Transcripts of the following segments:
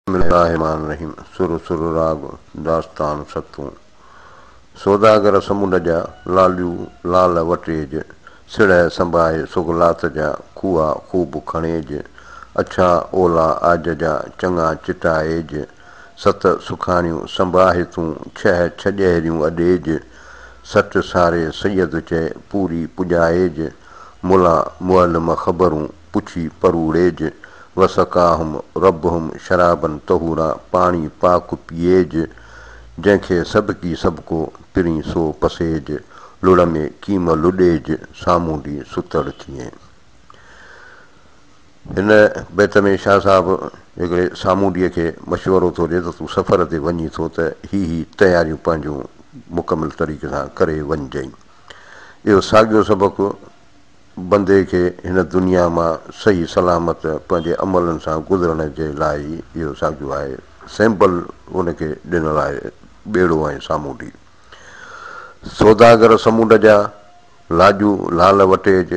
بسم الله الرحمٰن الرحيم سر سر راڳ داستان ستون سوداگر سمنڊ جا لاليو لال وٽيج سڙهه سنڀائي سغلات جا کوها خوب کڻيج اڇا اولا عاج جا چڱا چٽائيج ست سکاڻيون سنڀاهي تون ڇهه ڇڄهريون اڏيج سٽ ساري سيد چئي پوري پڄائيج ملان معلم خبرون پڇي پروڙيج، وسقاهم ربهم شرابا طهورا پاڻي پاڪ پيئيج، جنهن کي سڀڪي سڀڪو پرين سو پسيج، لڙ ۾ ڪيم لڏيج، سامونڊي ستڙ ٿئين. هن بيت ۾ شاهه صاحب هڪڙي سامونڊيء کي مشورو ٿو ڏئي ته تون سفر تي وڃين ٿو ته هي هي تياريون پنهنجون مڪمل طريقي سان ڪري وڃجئين. اهو ساڳيو سبق بندي کي هن دنيا مان صحيح سلامت پنهنجي عملن سان گذرڻ جي لاء ئي اهو ساڳيو آهي. سيمپل ان کي ڏنل آهي ٻيڙو ۽ سامونڊي. سوداگر سمونڊ جا، لاڄو لال وٽيج،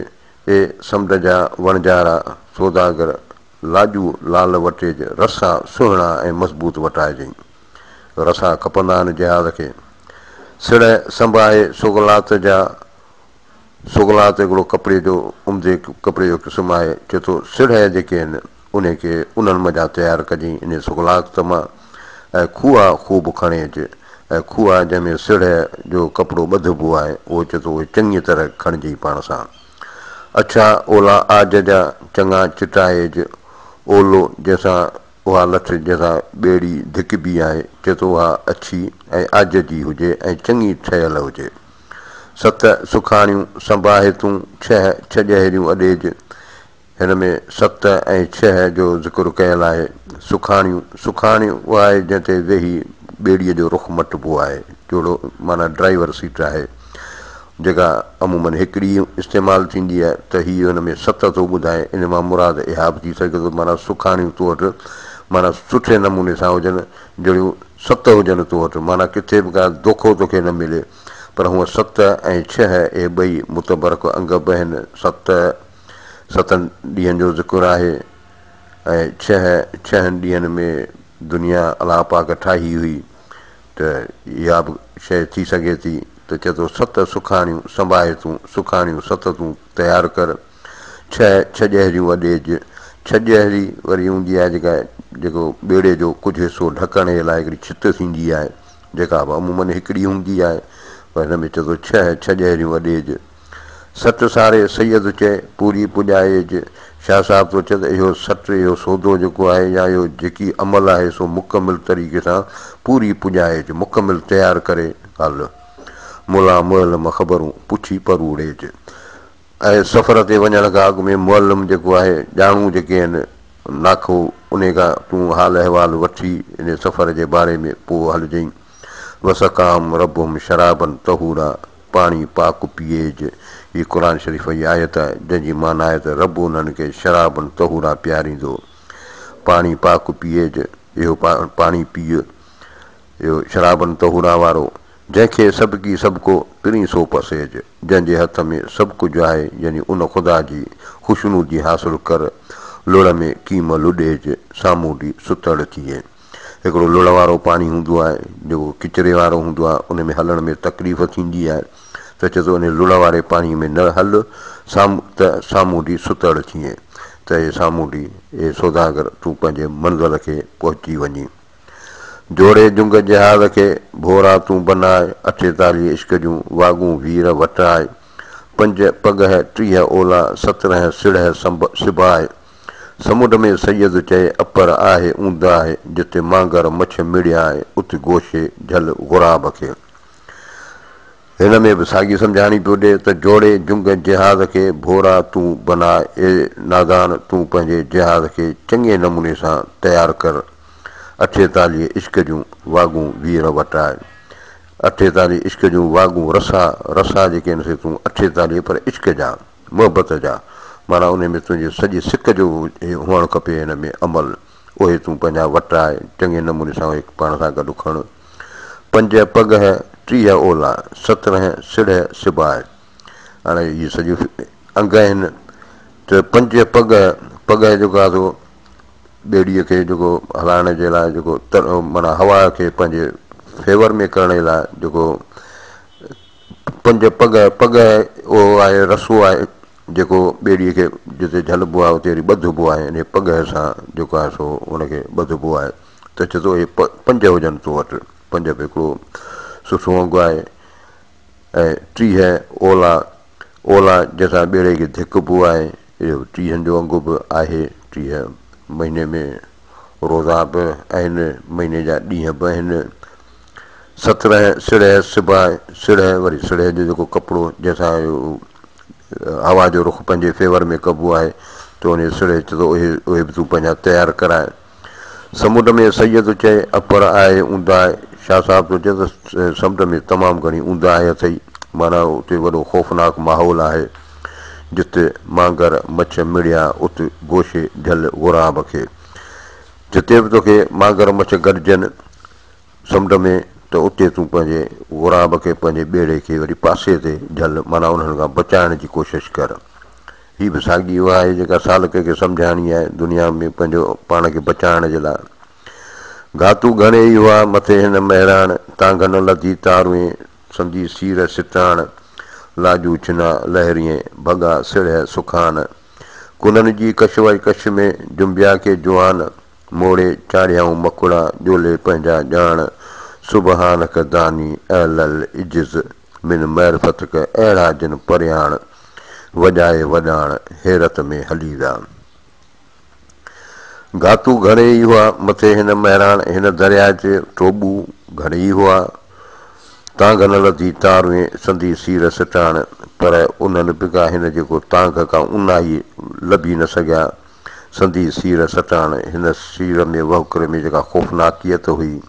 اي سمنڊ جا وڻجارا سوداگر، لاڄو لال وٽيج، رسا سهڻا ۽ مضبوط وٽائجئين. رسا کپندا آهن جهاز کي. سڙهه سنڀاهي سغلات جا، سغلات هڪڙو ڪپڙي جو عمدي ڪپڙي جو قسم آهي، چئي ٿو سڙهه جيڪي آهن انهي کي انهن منجهان تيار ڪجئين انهي سغلات مان ۽ کوها خوب کڻيج ۽ کوها جنهن ۾ سڙهه جو ڪپڙو ٻڌبو آهي اهو چئي ٿو اهي چڱيء طرح کڻجئين پاڻ سان. اڇا اولا عاج جا چڱا چٽائيج، اولو جنهن سان اها لٺ جنهن سان ٻيڙي ڌڪبي آهي چئي ٿو اها اڇي ۽ عاج جي هجي ۽ چڱي ٺهيل هجي. ست سکاڻيون سنباهيتون، ڇهه ڇڄهريون اڏيج. هن ۾ ست ۽ ڇهه جو ذڪر ڪيل آهي. سکاڻيون، سکاڻي اها آهي جنهن تي ويهي ٻيڙيء جو رخ مٽبو آهي. جوڙو معنيٰ ڊرائيور سيٽ آهي، جيڪا عموماً هڪڙي ئي استعمال ٿيندي آهي ته هي هن ۾ ست ٿو ٻڌائي. ان مان مراد اها به ٿي سگهي ٿو معنيٰ سکاڻيون تو وٽ معنيٰ سٺي نموني سان هجن، جهڙيون ست هجن تو وٽ معنيٰ ڪٿي به ڪا دوکو توکي نه ملي. پر هونء ست ۽ ڇهه اهي ٻئي متبرڪ انگ به آهن. ست، ستن ڏينهن جو ذڪر آهي ۽ ڇهه، ڇهن ڏينهن ۾ دنيا الله پاڪ ٺاهي هئي ته اها به شيء ٿي سگهي ٿي ته چئي ٿو ست سکاڻيون سنباهي تون، سکاڻيون ست تون تيار ڪر، ڇهه ڇڄهريون اڏيج. ڇڄهري وري هوندي آهي جيڪا جيڪو ٻيڙي جو ڪجهه حصو ڍڪڻ جي لاء هڪڙي ڇت ٿيندي آهي. جيڪا به عموماً هڪڙي هوندي آهي، پر هن ۾ چئي ٿو ڇهه ڇڄهريون اڏيج. سٽ ساري سيد چئي، پوري پڄائيج. شاهه صاحب ٿو چئي ته اهو سٽ، اهو سودو جيڪو آهي يا اهو جيڪي عمل آهي سو مڪمل طريقي سان پوري پڄائيج، مڪمل تيار ڪري هل. ملان معلم خبرون پڇي پروڙيج. ۽ سفر تي وڃڻ کان اڳ ۾ معلم جيڪو آهي، ڄاڻو جيڪي آهن، ناکئو، انهي کان تون حال احوال وٺي انهي سفر جي باري ۾ پوء هلجئين. وسقاهم ربهم شرابا طهورا، پاڻي پاڪ پيئيج. هي قرآن شريف جي آيت آهي، جنهن جي معنيٰ آهي ته رب انهن کي شرابا طهورا پياريندو. پاڻي پاڪ پيئيج، اهو پاڻي پيء. اهو شرابن طهورا وارو، جنهن کي سڀڪي سڀڪو پرين سو پسيج، جنهن جي هٿ ۾ سڀ ڪجهه آهي، يعني ان خدا جي خوشنودي حاصل ڪر، لڙ ۾ ڪيم لڏيج، سامونڊي ستڙ ٿئي. هڪڙو لڙ وارو پاڻي هوندو آهي، جيڪو ڪچري وارو هوندو آهي، ان ۾ هلڻ ۾ تڪليف ٿيندي آهي، ته چئي ٿو انهي لڙ واري پاڻي ۾ نه هل، سام ته سامونڊي ستڙ ٿئين، ته اي سامونڊي، اي سوداگر، تون پنهنجي منزل کي پهچي وڃين. جوڙي جنگ جهاز کي، ڀورا تون بناء، اٺيتاليهه عشق جون، واڳون وير وٽاء، پنج پڳهه 30 اولا، 17 سڙهه سباء. سمنڊ ۾ سيد چئي، اپر آهي اونداهه، جتي مانگر مڇ مڙياء، ات گوشي جهل غراب کي. هن ۾ به ساڳي سمجهاڻي پيو ڏئي ته جوڙي جنگ جهاز کي ڀورا تون بناء، اي نادان تون پنهنجي جهاز کي چڱي نموني سان تيار ڪر. 48 عشق جون واڳون وير وٽاء. 48 عشق جون واڳون رسا، رسا جيڪي آهن سي تون 48 پر عشق جا، محبت جا، معنيٰ انهي ۾ تنهنجي سڄي سڪ جو هئڻ کپي هن ۾ عمل، اهي تون پنهنجا وٽاء، چڱي نموني سان اهي پاڻ سان گڏ کڻ. پنج پڳهه، 30 اولا، 17 سڙهه سباء. هاڻي اهي سڄيون انگ آهن ته پنج پڳهه، پڳهه جيڪو آهي سو ٻيڙيء کي جيڪو هلائڻ جي لاء جيڪو معنيٰ هوا کي پنهنجي فيور ۾ ڪرڻ جي لاء جيڪو پنج پڳهه، پڳهه اهو آهي رسو آهي جيڪو ٻيڙيء کي جتي جهلبو آهي اتي وري ٻڌبو آهي انهيء پڳهه سان جيڪو آهي سو ان کي ٻڌبو آهي ته چئي ٿو اهي پنج هجن تو وٽ پنج به هڪڙو سٺو انگ آهي ۽ 30 اولا، اولا جنهن سان ٻيڙي کي ڌڪبو آهي اهو ٽيهن جو انگ به آهي 30 مهيني ۾ روزا به آهن مهيني جا ڏينهن به آهن. 17 سڙهه سباء، سڙهه وري سڙهه جو جيڪو ڪپڙو جنهن سان هوا جو رخ پنهنجي فيور ۾ ڪبو آهي ته ان سڙهه چئي ٿو اهي اهي به تون پنهنجا تيار ڪراء. سمنڊ ۾ سيد چئي اپر آهي اونداهه، شاهه صاحب ٿو چئي ته سمنڊ ۾ تمام گهڻي اونداهه اٿئي معنيٰ اتي وڏو خوفناڪ ماحول آهي. جت مانگر مڇ مڙيا ات گوشي جهل غراب کي. جتي به توکي مانگر مڇ گڏجن سمنڊ ۾ ته اتي تون پنهنجي غراب کي، پنهنجي ٻيڙي کي وري پاسي تي جهل، معنيٰ انهن کان بچائڻ جي ڪوشش ڪر. هي به ساڳي اها آهي جيڪا سالڪ کي سمجهائڻي آهي دنيا ۾ پنهنجو پاڻ کي بچائڻ جي لاء. گهاتو گهڻي ئي هئا مٿي هن مهراڻ، تانگهه نه لڌي تاروين، سندي سير ستاڻ، لاڄو ڇنا لهرين، ڀڳا سڙهه سکان. ڪنن جي ڪش و ڪش ۾ جنبيا ڪي جوان، موڙي چاڙهيائون مکڙا، ڄولي پنهنجا ڄاڻ. سبحانڪ داني اهل العجز من معرفتڪ اهڙا جن پرياڻ، وڄائي وڏاڻ، حيرت ۾ هلي ويا. گهاتو گهڻي ئي هئا، مٿي هن مهراڻ، هن درياء تي ٽوٻو گهڻي ئي هئا. تانگهه نه لڌي تاروين، سندي سير سٽاڻ، پر انهن به ڪا هن جيڪو تانگهه ڪا اونهائي لڀي نه سگهيا. سندي سير سٽاڻ، هن سير ۾ وهڪري ۾ جيڪا خوفناڪيت هئي.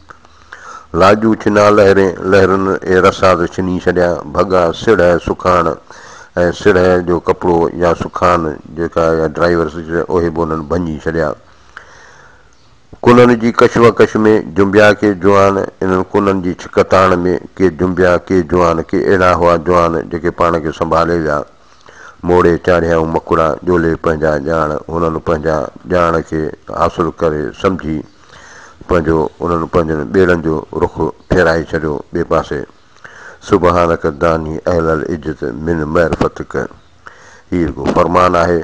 لاڄو ڇنا لهرين، لهرن اي رسا ته ڇني ڇڏيا، ڀڳا سڙهه سکاڻ ۽ سڙهه جو ڪپڙو يا سکان جيڪا يا ڊرائيور اهي به انهن ڀڃي ڇڏيا. ڪنن جي ڪش و ڪش ۾ جنبيا ڪي جوان، انهن ڪنن جي ڇڪ تاڻ ۾ ڪي جنبيا ڪي جوان، ڪي اهڙا هئا جوان جيڪي پاڻ کي سنڀالي ويا. موڙي چاڙهيائون مڪڙا، ڄولي پنهنجا ڄاڻ، هنن پنهنجا ڄاڻ کي حاصل ڪري سمجهي پنهنجو انهن پنهنجن ٻيڙن جو رخ ڦيرائي ڇڏيو ٻئي پاسي. سبحانڪ داني اهل العجز من معرفتڪ هي رڳو فرمان آهي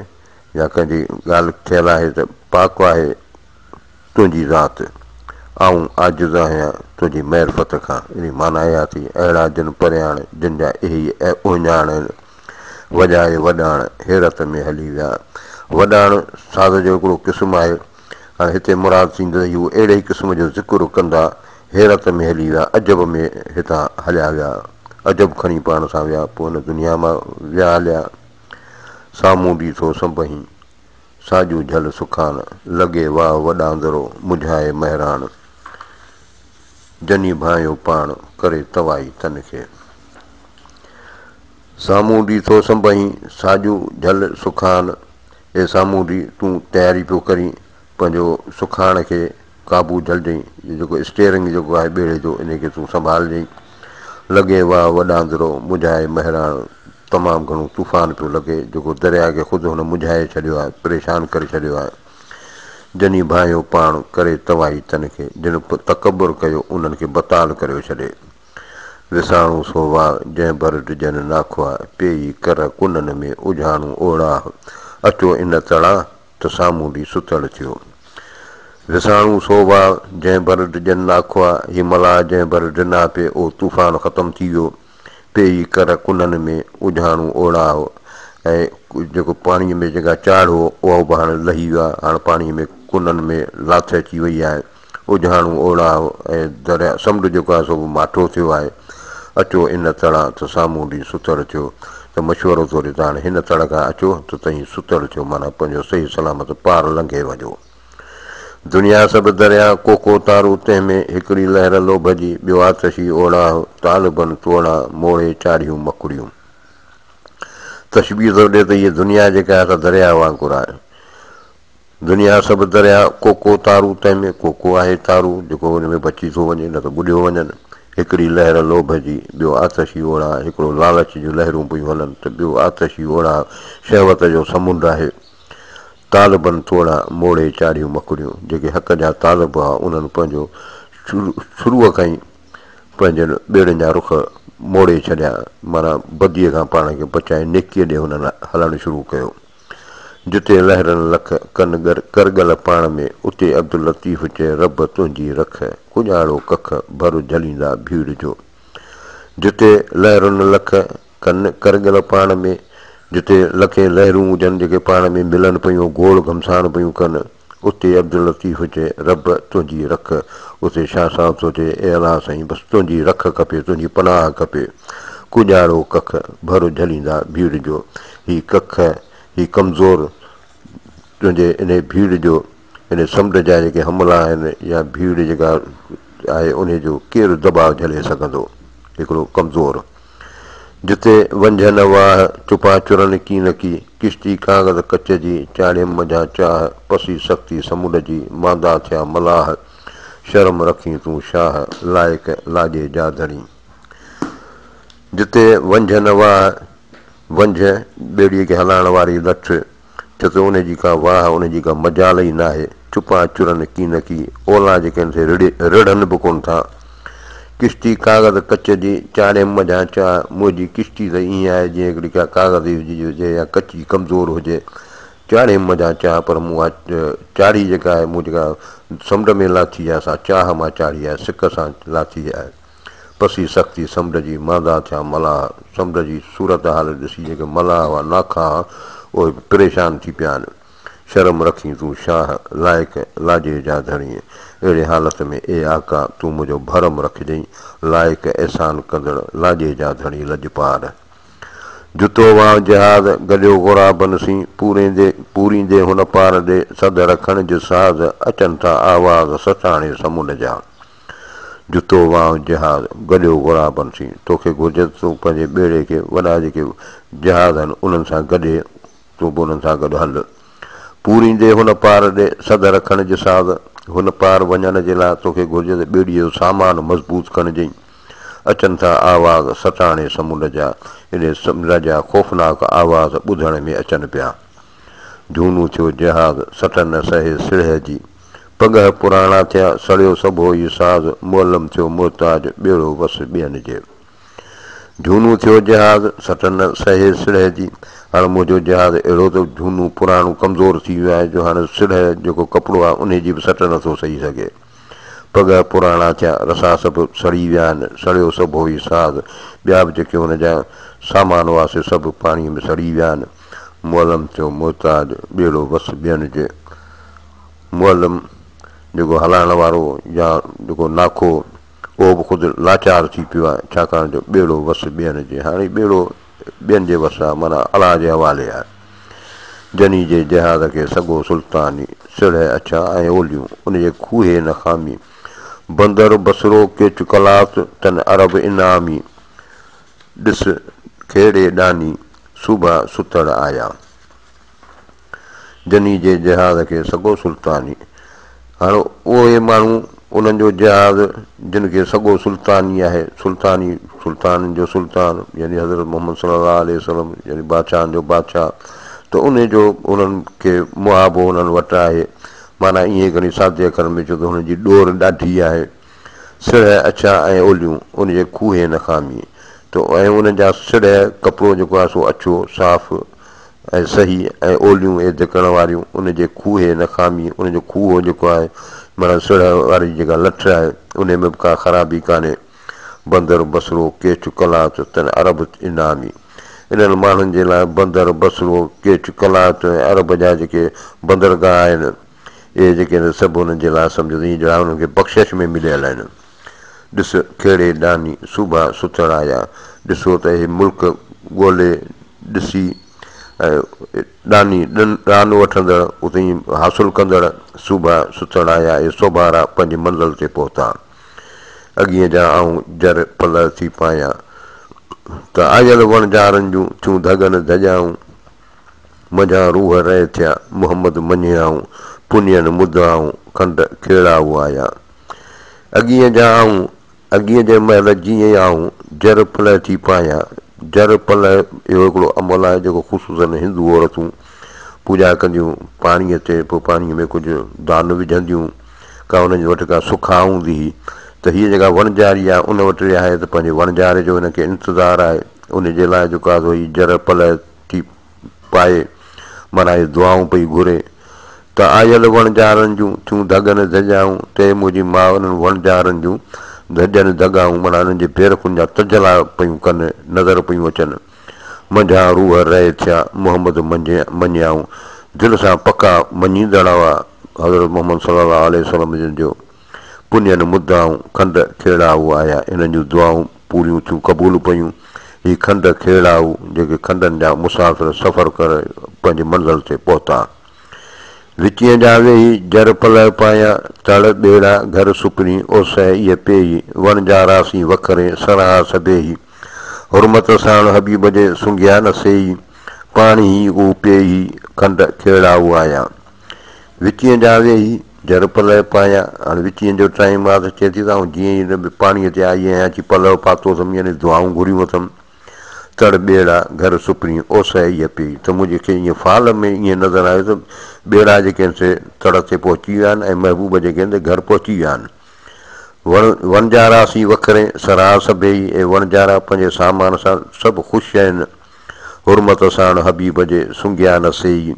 يا ڪنهن جي ڳالهه ٿيل آهي ته پاڪ آهي تنهنجي ذات، آئون عاجز آهيان تنهنجي معرفت کان. يعني معنيٰ اها ٿي، اهڙا جن پرياڻ، جن جا اهي ئي اهڃاڻ آهن، وڄائي وڏاڻ، حيرت ۾ هلي ويا. وڏاڻ ساز جو هڪڙو قسم آهي. هاڻي هتي مراد ٿيندو ته هو اهڙي ئي قسم جو ذڪر ڪندا حيرت ۾ هلي ويا، عجب ۾ هتان هليا ويا، عجب کڻي پاڻ سان ويا، پوء هن دنيا مان ويا هليا. سامونڊي ٿو سنبهين. ساڄو جهل سکان، لڳي واء وڏاندرو، مجهائي مهراڻ. جني ڀانئيو پاڻ، ڪري توائي تن کي. سامونڊي ٿو سنبهين، ساڄو جهل سکان. اي سامونڊي، تون تياري پيو ڪرين، پنهنجو سکاڻ کي قابو جهلجئين، جيڪو اسٽيئرنگ جيڪو آهي ٻيڙي جو، انهي کي تون سنڀالجئين. لڳي واء وڏاندرو، مجهائي مهراڻ. تمام گهڻو طوفان پيو لڳي، جيڪو درياء کي خود هن منجهائي ڇڏيو آهي، پريشان ڪري ڇڏيو آهي. جني ڀانئيو پاڻ، ڪري توائي تن کي. جن تڪبر ڪيو، انهن کي بتال ڪريو ڇڏي. وساڻو سو واء، جنهن ڀر ڊڄن ناکئا، پيئي ڪر ڪنن ۾، اجهاڻو اوڙاهه. اچو ان تڙان، ته سامونڊي ستڙ ٿيو. وساڻو سو واء، جنهن ڀر ڊڄن ناکئا، هي ملاح جنهن ڀر ڊنا پئي، اهو طوفان ختم ٿي ويو. پيئي ڪر ڪنن ۾، اجهاڻو اوڙاهه ۽ جيڪو پاڻيء ۾ جيڪا چاڙهه هو، اهو به هاڻ لهي ويو آهي. هاڻ پاڻيء ۾ ڪنن ۾ لاٿ اچي وئي آهي. اجهاڻو اوڙاهه ۽ درياء سمنڊ جيڪو آهي سو به ماٺو ٿيو آهي. اچو ان تڙان ته سامونڊي ستڙ ٿيو ته مشورو ٿو ڏي ته هاڻ هن تڙ کان اچو ته تئين ستڙ ٿيو معنيٰ پنهنجو صحيح سلامت پار لنگهي وڃو. دنيا سڀ درياء، ڪو ڪو تارو تنهن ۾، هڪڙي لهر لوڀ جي، ٻيو آتشي اوڙاهه، طالبن توڙا، موڙي چاڙهيون مڪڙيون. تشبيهه ٿو ڏي ته هيء دنيا جيڪا آهي سا درياء وانگر آهي. دنيا سڀ درياء، ڪو ڪو تارو تنهن ۾، ڪو ڪو آهي تارو، جيڪو ان ۾ بچي ٿو وڃي، نه ته ٻڏيو وڃن. هڪڙي لهر لوڀ جي، ٻيو آتشي اوڙاهه، هڪڙو لالچ جون لهرون پيون هلن ته ٻيو آتشي اوڙاهه، شهوت جو سمنڊ آهي. طالبن توڙا موڙي چاڙهيون مڪڙيون. جيڪي حق جا طالب هئا، انهن پنهنجو شروع کان ئي پنهنجن ٻيڙين جا رخ موڙي ڇڏيا، معنيٰ بديء کان پاڻ کي بچائي نيڪيء ڏي هنن هلڻ شروع ڪيو. جتي لهرن لک، ڪن ڪرڳل پاڻ ۾، اتي عبداللطيف چئي رب تنهنجي رک، ڪڄاڙو ڪک، ڀر جهليندا ڀيڙ جو. جتي لهرن لک، ڪن ڪرڳل پاڻ ۾، جتي لکين لهرون هجن جيڪي پاڻ ۾ ملن پيون، گوڙ گهمسان پيون ڪن، اتي عبداللطيف چئي رب تنهنجي رک، اتي شاهه صاحب ٿو چئي اي الله سائين بس تنهنجي رک کپي، تنهنجي پناهه کپي. ڪڄاڙو ڪک، ڀر جهليندا ڀيڙ جو. هي ڪک، هي ڪمزور تنهنجي انهي ڀيڙ جو، انهي سمنڊ جا جيڪي حملا آهن يا ڀيڙ جيڪا آهي انهي جو ڪير دٻاء جهلي سگهندو؟ هڪڙو ڪمزور. جتي ونجهه نه واهه، چپا چرن ڪين ڪي، ڪشتي ڪاغذ ڪچ جي، چاڙهيم منجهان چاهه، پسي سختي سمنڊ جي، ماندا ٿيا ملاح، شرم رکين تون شاهه، لائق لاڄي جا ڌڻي. جتي ونجهه نه واهه، ونجهه، ٻيڙيء کي هلائڻ واري لٺ، ڇو ته ان جي ڪا واهه، ان جي ڪا مجال ئي ناهي. چپا چرن ڪين ڪي، اولا جيڪي آهن سي رڙهن به ڪونه ٿا. ڪشتي ڪاغذ ڪچ جي، چاڙهيم منجهان چاهه. منهنجي ڪشتي ته ائين آهي جيئن هڪڙي ڪا ڪاغذ جي هجي يا ڪچي ڪمزور هجي. چاڙهيم منجهان چاهه پر مون اها چاڙهي جيڪا آهي، مون جيڪا سمنڊ ۾ لاٿي آهي سا چاهه مان چاڙهي آهي، سڪ سان لاٿي آهي. پسي سختي سمنڊ جي، ماندا ٿيا ملاح. سمنڊ جي صورتحال ڏسي جيڪي ملاح هئا، ناکئا هئا، اهي به پريشان ٿي پيا آهن. شرم رکين تون شاهه، لائق لاڄي جا ڌڻي. اهڙي حالت ۾ اي آقا! تون منهنجو ڀرم رکجئين، لائق احسان ڪندڙ، لاڄي جا ڌڻي لڄپار. جتو وانء جهاز، گڏيو غورابن سين، پوريندي پوريندي هن پار ڏي، سڌ رکڻج ساز، اچن ٿا آواز، سساڻي سمنڊ جا. جتو وانء جهاز، گڏيو غورابن سين. توکي گهرجي ته تون پنهنجي ٻيڙي کي وڏا جيڪي جهاز آهن، انهن سان گڏي تون به انهن سان گڏ هل. پوريندي هن پار ڏي، سڌ رکڻج ساز. هن پار وڃڻ جي لاء توکي گهرجي ته ٻيڙيء جو سامان مضبوط کڻجئين. اچن ٿا آواز ستاڻي سمنڊ جا. انهي سمنڊ جا خوفناڪ آواز ٻڌڻ ۾ اچن پيا. جهونو ٿيو جهاز، سٽ نه سهي سڙهه جي. پڳهه پراڻا ٿيا، سڙيو سڀوئي ساز، معلم ٿيو محتاج، ٻيڙو وس ٻين جي. جهونو ٿيو جهاز، سٽ نه سهي سڙهه جي. هاڻ منهنجو جهاز اهڙو ته جهونو، پراڻو، ڪمزور ٿي ويو آهي جو هاڻ سڙهه جيڪو ڪپڙو آهي، انهي جي به سٽ نه ٿو سهي سگهي. پڳهه پراڻا ٿيا، رسا سڀ سڙي ويا آهن، سڙيو سڀوئي ساز، ٻيا به جيڪي هن جا سامان هئا سي سڀ پاڻيء ۾ سڙي ويا آهن. معلم ٿيو محتاج، ٻيڙو وس ٻين جي. معلم جيڪو هلائڻ وارو يا جيڪو ناکو اهو به خود لاچار ٿي پيو آهي، ڇاڪاڻ جو ٻيڙو وس ٻين جي. هاڻي ٻيڙو ٻين جي وس آهي، معنيٰ الله جي حوالي آهي. جني جي جهاز کي سگهو سلطاني، سڙهه اڇا ۽ اوليون، ان جي کوهي نه خامي. بندر بصرو ڪيچ قلات، تن عرب انعامي. ڏس کهڙي ڏاني، صوبا ستڙ آيا. جني جي جهاز کي سگهو سلطاني. هاڻ اهي ماڻهو انهن جو جهاز جن کي سگهو سلطاني آهي، سلطاني، سلطانن جو سلطان يعني حضرت محمد صلي الله عليه وسلم يعني بادشاهن جو بادشاهه ته انهي جو انهن کي محابو انهن وٽ آهي. معنيٰ ائين کڻي سادي اکرن ۾ چئو ته هنن جي ڏور ڏاڍي آهي. سڙهه اڇا ۽ اوليون ان جي کوهي نه خامي ته ۽ انهن جا سڙهه ڪپڙو جيڪو آهي سو اڇو، صاف، ۽ صحيح ۽ اوليون اي ڌڪڻ واريون ان جي کوهي نه خامي ان جو کوهو جيڪو آهي معنيٰ سڙهه واري جيڪا لٺ آهي انهي ۾ به ڪا خرابي ڪانهي. بندر بصرو ڪيچ قلات تن عرب انعامي انهن ماڻهن جي لاء بندر بصرو ڪيچ قلات ۽ عرب جا جيڪي بندرگاهه آهن اهي جيڪي آهن سڀ انهن جي لاء سمجهه ته ائين ڄڻ انهن کي بخشش ۾ مليل آهن. ڏس ڪهڙي ڏاني صوبا سٿڻ آيا. ڏسو ته اهي ملڪ ڳولي ڏسي ۽ ڏاني ڏان وٺندڙ اتي حاصل ڪندڙ صوبا سٿڻ آيا. اهي سوڀارا پنهنجي منزل تي پهتا. اڳينء جا آئون جر پلئه ٿي پايان ته آيل وڻجارن جون ٿيون ڌڳن ڌڄائون. منجهان روح رهي ٿيا، محمد مڃيائون، پنين مدعائون، کنڊ کيڙائو آيا. اڳينء جا آئون، اڳينء جي مهل جيئن آئون، جر پلئه ٿي پايان. جر پلئه اهو هڪڙو عمل آهي جيڪو خصوصاً هندو عورتون پوڄا ڪنديون پاڻيء تي، پوء پاڻيء ۾ ڪجهه دان وجهنديون، ڪا انهن وٽ ڪا سکا هوندي هئي ته هيء جيڪا وڻجاري آهي ان وٽ رهائي ته پنهنجي وڻجاري جو هن کي انتظار آهي، ان جي لاء جيڪو آهي سو هي جر پلئه ٿي پائي، معنيٰ هي دعائون پئي گهري ته آيل وڻجارن جون ٿيون ڌڳن ڌڄائون، چئي منهنجي ماء انهن وڻجارن جون ڌڄن ڌڳائون معنيٰ انهن جي پيرکن جا تجلا پيون ڪن، نظر پيون اچن. منجهان روح رهي ٿيا، محمد مڃيائون، دل سان پڪا مڃيندڙ هئا، حضرت محمد صلي الله عليه وسلم جن جو پنين مدعائون کنڊ کيڙائو آيا، انهن جون دعائون پوريون ٿيون قبول پيون، هي کنڊ کيڙائو جيڪي کنڊن جا مسافر سفر ڪري پنهنجي منزل تي پهتا. وچينء جا ويهي، جر پلئه پايان، تڙ ٻيڙا گهر سپرين، اوسهه ايء پيهي، وڻجارا سين وکرين، سرها سڀيهي. حرمت ساڻ حبيب جي، سنگهيا نه سيئي، پاڻيهي او پيهي، کنڊ کيڙائو آيان. وچينء جا ويهي، جر پلئه پايان. هاڻي وچينء جو ٽائيم آ ته چئي ٿي ته آئون جيئن ئي پاڻيء تي آئي آهيان، اچي پلئه پاتو اٿم، يعني دعائون گهريون اٿم. تڙ ٻيڙا گهر سپرين اوسهه ايء پيئي ته منهنجي کي ائين فال ۾ ائين نظر آيو ته ٻيڙا جيڪي آهن سي تڙ تي پهچي ويا آهن ۽ محبوب جيڪي آهن سي گهر پهچي ويا آهن. وڻ وڻجارا سين وکرين سراء سڀيئي اي وڻجارا پنهنجي سامان سان سڀ خوش آهن. حرمت ساڻ حبيب جي سنگهيا نه سيئي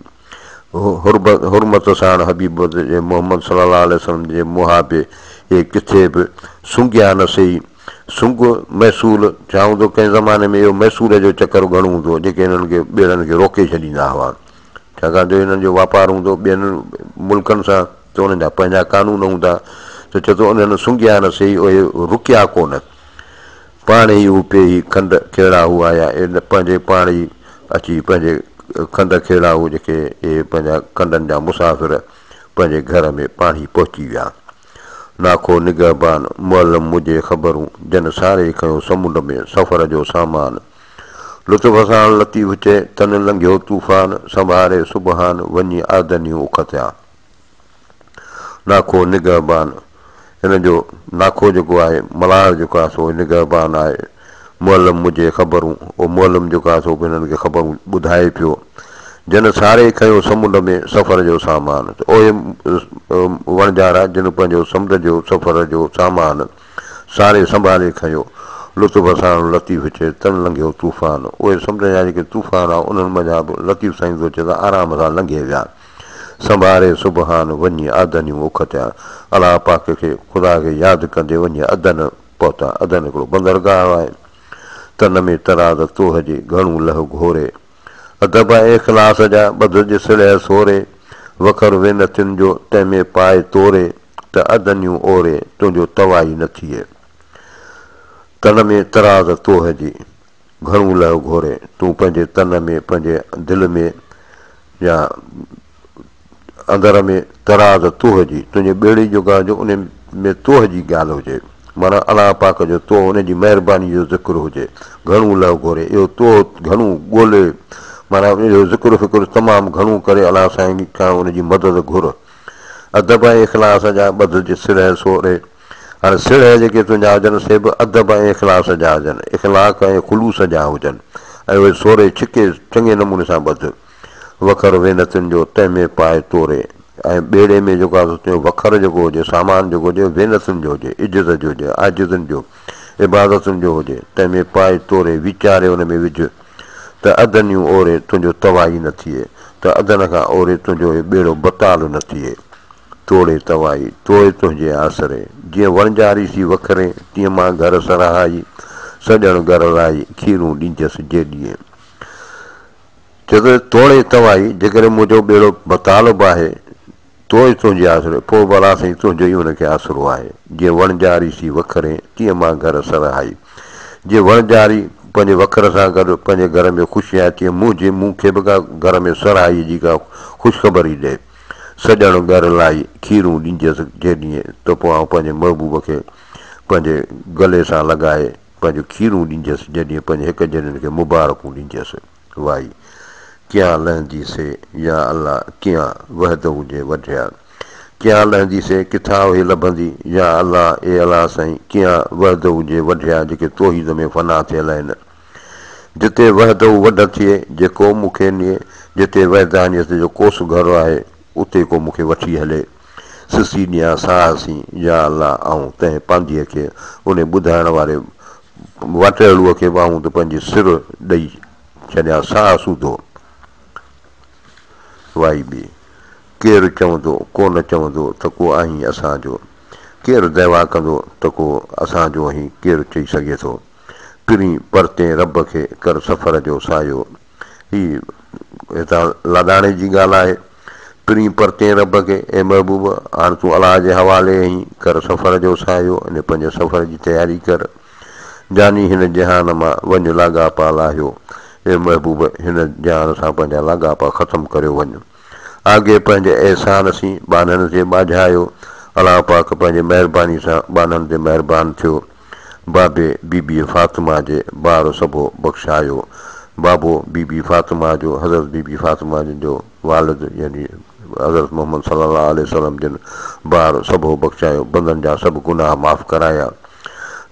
حرمت ساڻ حبيب جي محمد صلي الله عليه وسلم جي محابي اي ڪٿي به سنگهيا نه سيئي. سنگ، محصول، ڇا هوندو ڪنهن زماني ۾ اهو محصول جو چڪر گهڻو هوندو هو، جيڪي هنن کي ٻيڙن کي روڪي ڇڏيندا هئا، ڇاڪاڻ جو هنن جو واپار هوندو ٻين ملڪن سان ته انهن جا پنهنجا قانون هوندا ته چئي ٿو انهن سنگيا نه سهي اهي رڪيا ڪونه، پاڻ ئي هو پيهي کنڊ کيڙا هو آيا اي پنهنجي پاڻ ئي اچي پنهنجي کنڊ کيڙا هو جيڪي اهي پنهنجا کنڊن جا مسافر پنهنجي گهر ۾ پاڻ ئي پهچي ويا. ناکو نگهبان، معلم مجهي خبرون، جن ساري کنيو سمنڊ ۾، سفر جو سامان. لطف ساڻ لطيف چئي، تن لنگهيو طوفان، سنڀاري سبحان، وڃي آدنيون اک ٿيا. ناکو نگهبان، هن جو ناکو جيڪو آهي، ملاح جيڪو آهي سو نگهبان آهي. معلم مجهي خبرون، اهو معلم جيڪو آهي سو به هنن کي خبرون ٻڌائي پيو. جن ساري کنيو سمنڊ ۾ سفر جو سامان، ته اهي وڻجارا جن پنهنجو سمنڊ جو سفر جو سامان ساري سنڀالي کنيو. لطف ساڻ لطيف چئي، تن لنگهيو طوفان. اهي سمنڊ جا جيڪي طوفان هئا، انهن منجهان به لطيف سائين ٿو چئي ته آرام سان لنگهي ويا. سنڀاري سبحان، وڃي آدنيون اک ٿيا. الله پاڪ کي، خدا کي ياد ڪندي وڃي عدن پهتا. عدن هڪڙو بندرگاهه آهي. تن ۾ تراز توهه جي، گهڻو لهه گهوري. ادب ۽ اخلاص جا ٻڌج سڙهه سوري، وکر وينتين جو تنهن ۾ پاء توري، ته ادنيون اوري، تنهنجو توائي نه ٿئي. تن ۾ تراز توهه جي، گهڻو لهه گهوري، تون پنهنجي تن ۾، پنهنجي دل ۾ يا اندر ۾ تراز توهه جي، تنهنجي ٻيڙي جو ڳاهه جو انهي ۾ توهه جي ڳالهه هجي، معنيٰ الله پاڪ جو توهه، ان جي مهرباني جو ذڪر هجي، گهڻو لهه گهوري، اهو توهه گهڻو ڳولي، معنيٰ ان جو ذڪر فڪر تمام گهڻو ڪري الله سائين کان ان جي مدد گهر. ادب ۽ اخلاص جا ٻڌج سڙهه سوري، هاڻي سڙهه جيڪي تنهنجا هجن سي به ادب ۽ اخلاص جا هجن، اخلاق ۽ خلوص جا هجن ۽ اهي سوري ڇڪي چڱي نموني سان ٻڌ. وکر وينتين جو تنهن ۾ پاء توري ۽ ٻيڙي ۾ جيڪو آهي سو تنهنجو وکر جيڪو هجي، سامان جيڪو هجي، وينتين جو هجي، عزت جو هجي، عاجزين جو، عبادتن جو هجي، تنهن ۾ پاء توري، ويچاري ان ۾ وجهه، ته ادنيون اوري تنهنجو توائي نه ٿئي، ته ادن کان اوري تنهنجو هي ٻيڙو بتال نه ٿئي. توڙي توائي، توء تنهنجي آسري، جيئن وڻجاري سي وکري، تيئن مان گهر سرهائي، سڄڻ گر لائي، کيرون ڏينديس جيڏيين. چئي ٿو توڙي توائي، جيڪڏهن منهنجو ٻيڙو بتال به آهي، توء تنهنجي آسري، پوء به الله سائين تنهنجو ئي ان کي آسرو آهي. جيئن وڻجاري سي وکري، تيئن مان گهر سرهائي. جيئن وڻجاري پنهنجي وکر سان گڏ پنهنجي گهر ۾ خوش آهي، تيئن منهنجي مون کي به ڪا گهر ۾ سرهائيء جي ڪا خوشخبري ڏي. سڄڻ ڳر لائي، کيرون ڏينديس جيڏينهن، ته پوء آئون پنهنجي محبوب کي پنهنجي گلي سان لڳائي، پنهنجون کيرون ڏينديس، جڏهن پنهنجي هڪ جهڙين کي مبارڪون ڏينديس. وائي، ڪيان لهندي سي، يا الله، ڪيان وحده جي وڍيا. ڪيان لهندي سي، ڪٿان اهي لڀندي، يا الله، اي الله سائين، ڪيان وحده جي وڍيا جيڪي توحيد ۾ فنا ٿيل آهن. جتي وحده وڍ ٿئي، جيڪو مون کي نئي، جتي وحدانيت جو ڪوس گهر آهي، اتي ڪو مون کي وٺي هلي. سسي ڏيان ساهه سين، يا الله آئون تنهن پانڌيء کي، انهي ٻڌائڻ واري واٽهڙوء کي به آئون ته پنهنجي سر ڏئي ڇڏيان ساهه سوڌو. وائي ٻي. ڪير چوندو، ڪو نه چوندو ته ڪو آهين اسان جو. ڪير دعويٰ ڪندو ته ڪو اسان جو آهين، ڪير چئي سگهي ٿو. پرين پرتين رب کي ڪر سفر جو سايو. هي هتان لاڏاڻي جي ڳالهه آهي. پرين پرتين رب کي، اي محبوب! هاڻ تون الله جي حوالي آهين، ڪر سفر جو سايو ۽ پنهنجي سفر جي تياري ڪر. جاني هن جهان مان وڃ لاڳاپا لاهيو. اي محبوب! هن جهان سان پنهنجا لاڳاپا ختم ڪريو وڃ. آگي پنهنجي احسان سين ٻانهن تي ٻاجهايو. الله پاڪ پنهنجي مهرباني سان ٻانهن تي مهربان ٿيو. بابي بي بي فاطمه جي بار سڀو بخشايو. بابو بي بي فاطمه جو حضرت بي بي فاطمه جن جو والد يعني حضرت محمد صلي الله عليه وسلم جن بار سڀو بخشايو بندن جا سڀ گناهه معاف ڪرايا.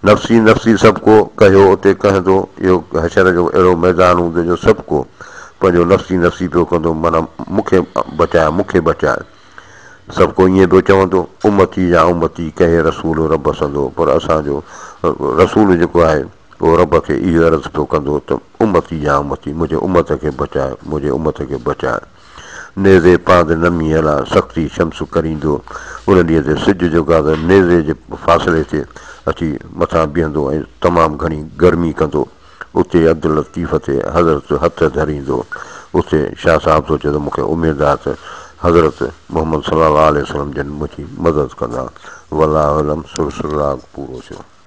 نفسي نفسي سڀ ڪو ڪهيو اتي ڪهندو اهو حشر جو اهڙو ميدان هوندو جو سڀ ڪو پنهنجو نفسي نفسي پيو ڪندو معنيٰ مون کي بچاء مون کي بچاء. سڀ ڪو ائين پيو چوندو، امتي يا امتي ڪهي رسول رب سندو، پر اسان جو رسول جيڪو آهي اهو رب کي اهو عرض پيو ڪندو ته امتي يا امتي منهنجي امت کي بچاء، منهنجي امت کي بچاء. نيزي پاند نميء لا سختي شمس ڪريندو، ان ڏينهن تي سج جيڪو آهي ته نيزي جي فاصلي تي اچي مٿان بيهندو ۽ تمام گهڻي گرمي ڪندو. اتي عبداللطيف تي حضرت هٿ ڌريندو. اتي شاهه صاحب ٿو چئي ته مون کي اميد آهي ته حضرت محمد صلي الله عليه وسلم جن منهنجي مدد ڪندا. والله اعلم. سر سر راڳ پورو ٿيو.